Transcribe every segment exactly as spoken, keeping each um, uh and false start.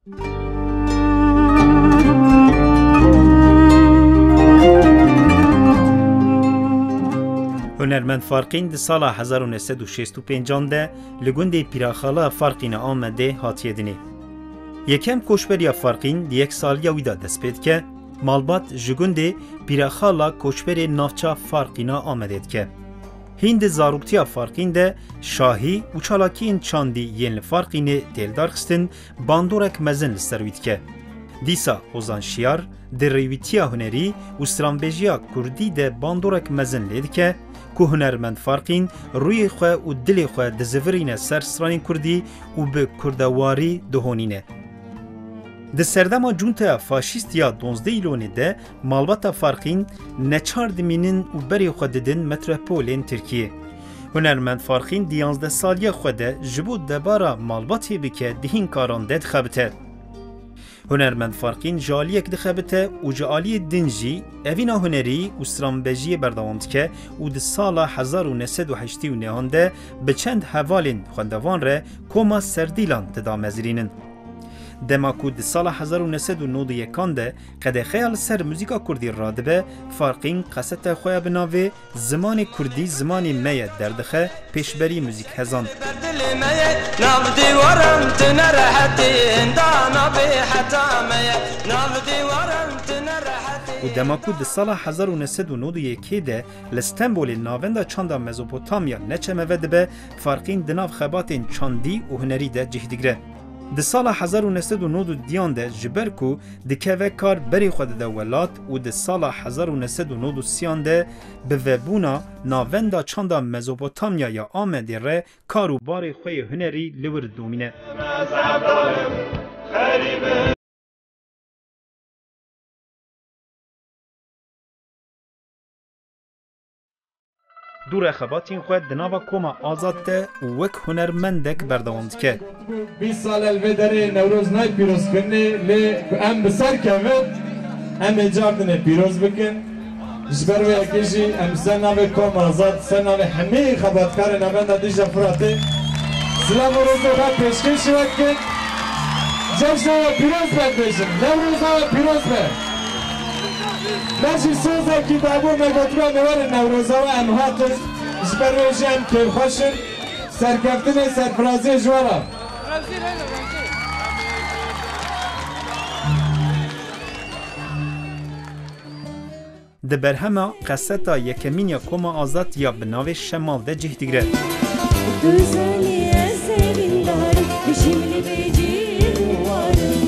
Hunermend Farqîn di sala hezar û neh sed û şêst û pêncan de li gundê Pîraxala Farqîna Amedê hatiye dinê. Yekem koçberiya Farqîn di yek saliya wî de dest pê dike, malbat ji gundê Pîraxala koçberê navça Farqîna Amedê dike. Hîn di zaroktiya Farqîn de şahî û çalakiyên çandî yên li Farqînê tê lidarxistin, bandorek mezin li ser wî dike. Dîsa Ozan Şiyar di rêwîtiya hunerî û stranbêjiya kurdî de bandorek mezin lê dike ku hunermend Farqîn rûyê xwe û dilê xwe dizivirîne ser stranên kurdî û bi kurdewarî dihonîne. Di serdema cunteya faşîst ya duwazdeh Îlonê de malbata Farqîn neçar dimînin û berê xwe didin metropolên Tirkiyê. Hunermend Farqîn di yanzdeh saliya xwe de ji bo debara malbatê bike di hîn karan de dixebite. Hunermend Farqîn ji aliyek dixebite û ji aliyê din jî evîna hunerî û stranbêjiyê berdewam dike û di sala hezar û neh sed û heştê û nehan de bi çend hevalên xwendevan re koma Serdîlan dida mezirînin. Dema ku di sala hezar û neh sed û nod û yekan de qedexeya li ser muzîka kurdî radibe, Farqîn kaseta xwe ya bi navê Zimanê Kurdî zimanê me ye derdixe pêşberî muzîkhezan. Ber dilê me ye, nav dîwaran tune rehetî, henda nabê heta me ye, nav dîwaran tune rehetî. Û dema ku di sala hezar û neh sed û nod û yekê de li Stenbolê navenda çanda Mezopotamya neçemeve dibe, Farqîn di nav xebatên çandî û hunerî de cih digire. Di sala hezar û neh sed û nod û duyan de ji ber ku dikeve kar berê xwe dide welat û di sala hezar û neh sed û nod û sêyan de bi vebûna navenda çanda Mezopotamya ya Amedê re kar û barê xwe yê hunerî li wir domîne. Dû re xebatên xwe di nava Koma Azad de û wek hunermendek berdewam dike. Bîst sal e li vê derê Newroz nayê pîrozkirinê, lê ku em bi ser kevin, em ê cardinê pîroz bikin. Ji ber wê yekê jî em ser navê Koma Azad, ser navê hemî xebatkarên navenda Dîcle Firatê silav û rêzê xwe pêşkêşî we dikin. Cejna we pîroz be dibêjin. Newroza we pîroz be. Me jî sozekî dabû, me gotibû em ê werin Newroza we, em hatin. Ji ber wê jî em kêfxweş in. Serkeftinê, serfiraziyê ji we re. Di berhema qeseta yekemîn ya Koma Azad ya bi navê Şemal de cih digire. Tu zanî ez hevîndar im, bijîm li vê cî war im.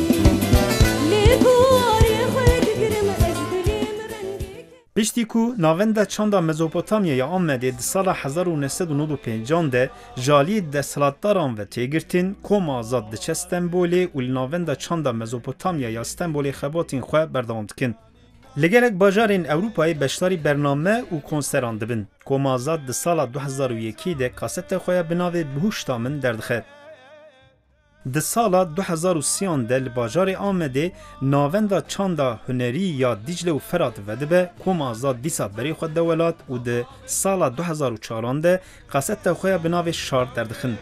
Lê ku warê xwe digirim, ez dilê min rengê. Piştî ku navenda çanda Mezopotamya ya Amedê di sala hezar û neh sed û nod û pêncan de ji aliyê desthilatdaran ve tê girtin, Koma Azad diçe Stenbolê û li navenda çanda Mezopotamya ya Stenbolê xebatên xwe berdewam dikin. Li gelek bajarên Ewropayê beşdarî bername û konseran dibin. Koma Azad di sala du hezar û yekê de kaseta xwe ya bi navê Bihuşta Min derdixe. Di sala du hezar û sêyan de li bajarê Amedê navenda çanda hunerî ya Dîcle û Ferat vedibe, Koma Azad dîsa berê xwe dide welat û di sala du hezar û çaran de kaseta xwe ya bi navê Şar derdixin.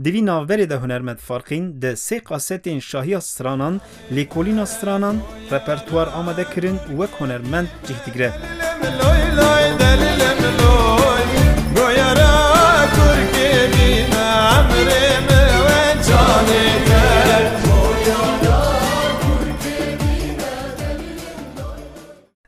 Di vî navberê de hunermend Farqîn di sê kasetên şahiya stranan, lêkolîna stranan, repertuar amade kirin û wek hunermend cih digire.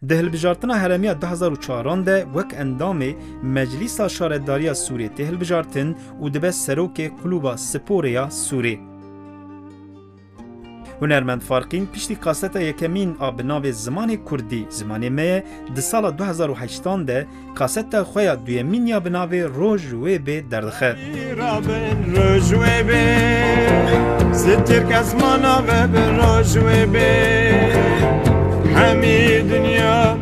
Di hilbijartina herêmiya du hezar û çaran de wek endamê Meclîsa Şaredariya Sûrê tê hilbijartin û dibe serokê Klûba Sporê ya Sûrê. Hunermend Farqîn piştî kaseta yekemîn a bi navê Zimanê Kurdî, Zimanê Me Ye, di sala du hezar û heştan de kaseta xwe ya duyemîn ya bi navê Roj Wê Bê derdixe. Rabin roj wê bê, sittir kesmana ve bi roj wê bê. Hemî dinya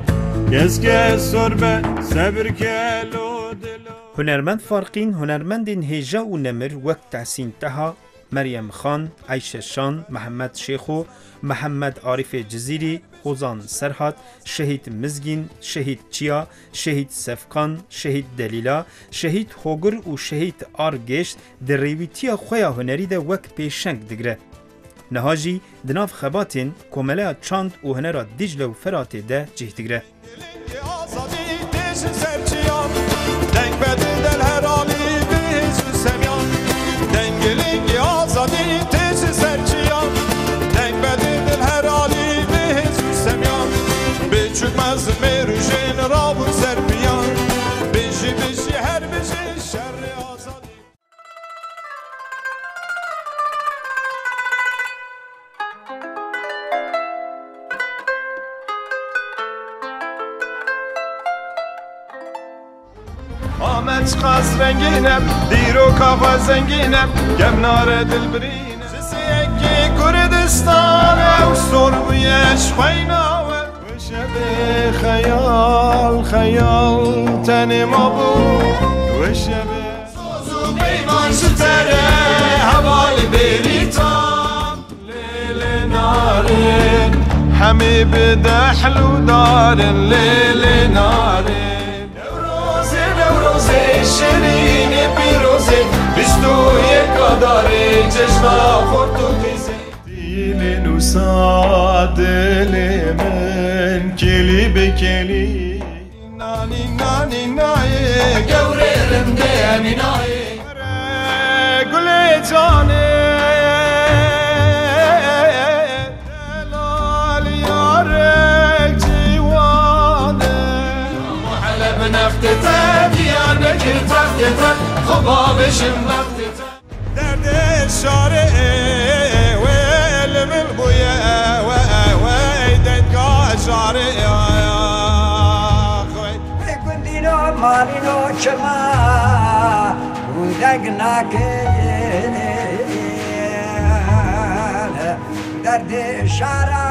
kes kes sor be, sebir ke lo dilo. Hunermend Farqîn hunermendên hêja û nemir wek Tehsîn Teha, Meryem Xan, Eyşe Şan, Mihemed Şêxo, Mihemed Arîfê Cizîrî, Hozan Serhat, Şehîd Mizgîn, Şehîd Çiya, Şehîd Sefkan, Şehîd Delîla, Şehîd Hogir û Şehîd Argêşt di rêwîtiya xwe ya hunerî de wek pêşeng digire. Niha jî di nav xebatên Komeleya Çand û Hunera Dîcle û Feratê de cih digire. Azadî tê ji ser çiyan, deng vedin del her alî bi hêz û semyan. Dengê lingê azadî tê ji ser çiyan, deng vedin del her alî bi hêz û semyan. Biçûk mezin mêr û jên rabûn ser piyan, bijî bijî her bijî şerê azadî. Amed çiqas rengîn e, dîroka xwe zengîn e, kevnare dilbirîn e. Ji sêyekê Kurdistan e û sor bûye ji xweyna we. Wê şevê xeyal, xeyal tenê mabû. Wê şevê soz û peyman ji te re hevalê bêrî tam. Lê lê narê, hemî bi dehl û darin. Lê lê narê. Newrozê, Newrozê, şirînê pîrozê, bîst û yek Adarê, cejna xort û qîzê. Dilê nûsa dilê min, kêlî bi kêlî. Nanî, nanî, nayê, gewrê rindê mînayê. Were gulê canê, delal yarek ciwan e. Heleb nextê te, Diyarbekir textê te, xwe bavêjin bextê te. Derdê şarê wê li min bûye, we, wey denga şarê, wey. Gundîno malîno çima hûn deng nakin, derdê şara.